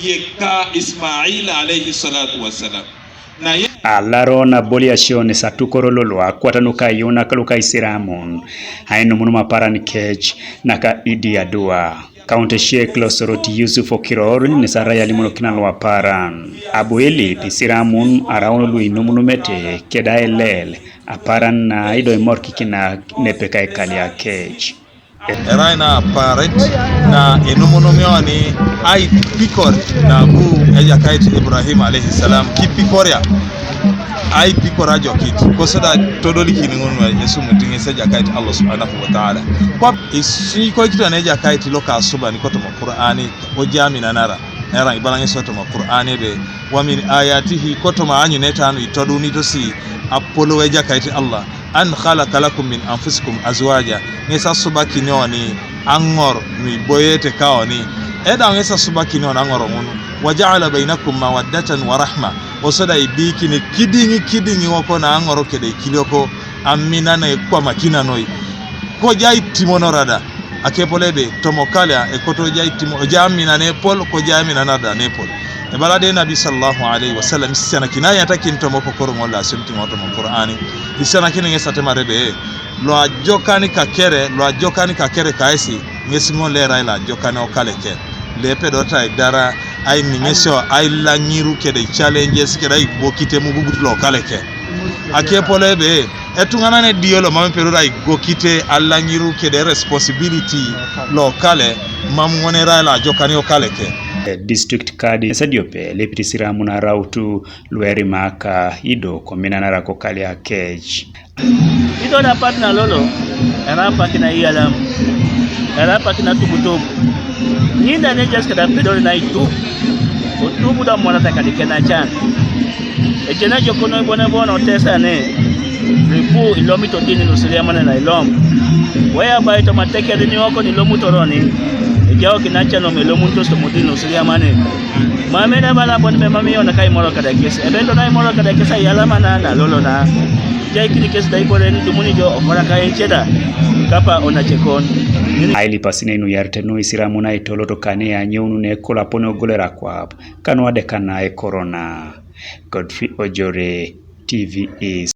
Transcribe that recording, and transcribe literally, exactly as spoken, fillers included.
Yeka Ismail alayhi salatu wassalam. Na ye- Alaro na boliasio ni satukoro lolo akwata nuka yuna kaluka Isiramun. Hainu munuma paran kech naka idi adua. Kaunti Sheikh lo Soroti Yusuf Okiror ni saraya limono kina lo aparan. Abu Elip Isiramun araun lu inumunumete keda elel. Aparan na ido imor kikina nepeka ekalia kech. Erai na aparet na enumunumi oni aipikor na abu Ejakait Ibrahim alayhi salam kipikoria aipikor ajokit kosoda todolikin ng'un esumuti ng'es Ejakait Allah subhanahu wa ta'ala. Kwap isikoikito na Ejakait loka asuban kotoma Qur'ani ojaminanara. Nera ibala ng'esi otoma Qur'ani ebe wa min ayatihi kotoma anyuneta anu itodunitosi apolou Ejakait Allah an khalaqa lakum min anfusikum azwaja. Ng'esi asubakini oni ang'or nuiboyete ka oni. Edau ng'esi asubakini oni ang'or ng'un. Wa ja'ala bainakum mawaddatan wa rahma. Osoda ibiikini kidiŋ kidiŋ woko na aŋor kede ikilioko amina na ekwamakina noi. Kojai timonora da akepol ebe tomokalia ekoto ojai timo ojai amina nepol kojai amina nada nepol. Ebala de Nabi sallallahu alaihi wasallam isisianakin ayatakin tomoko koroŋo lo asim timo tomo Qur'ani. Isisianakin ŋes atemar ebe lo ajokan kakere lo ajokan kakere kaesi ŋes ŋo lerai lo ajokan okaleke. Lepedotai dara ainiŋesio ailaŋiru kede challenges kede aibokite mugugut lokaleke. Akepol ebe etuŋanan edio lomam epedor aigokite alaŋiru kede responsibility lokale mam ŋonerai loajokan okaleke. District kadi esadiope lepit isiramun arautu luerimaka ido kominanara kokalia kec. Ido da apat na lolo, era apak na iyalam, era apak na tubutub. Ŋin da nejas keda pedor na itub, otub da morata kadi kenacan. Ejena jokono ibone bon otesane, ripu ilomito dini lusiriamane na ilom. Weya bai toma tekedini okon ilomutoroni, ejao kinacan om elomunitos tomo dini lusiriamane. Mame da bala bon be mami ona kai moro kada kes, ebe to na imoro kada kes ayalamana na lolo na. Jai kini kes da ibore ni dumuni jo okora ka encheda kapa ona chekon. Aili pasine inu yarte nu isiramu na itolo to kane anyo unu ne kola pone ogolera kwap kanwa de kana e corona. Godfrey Ojore, T V East.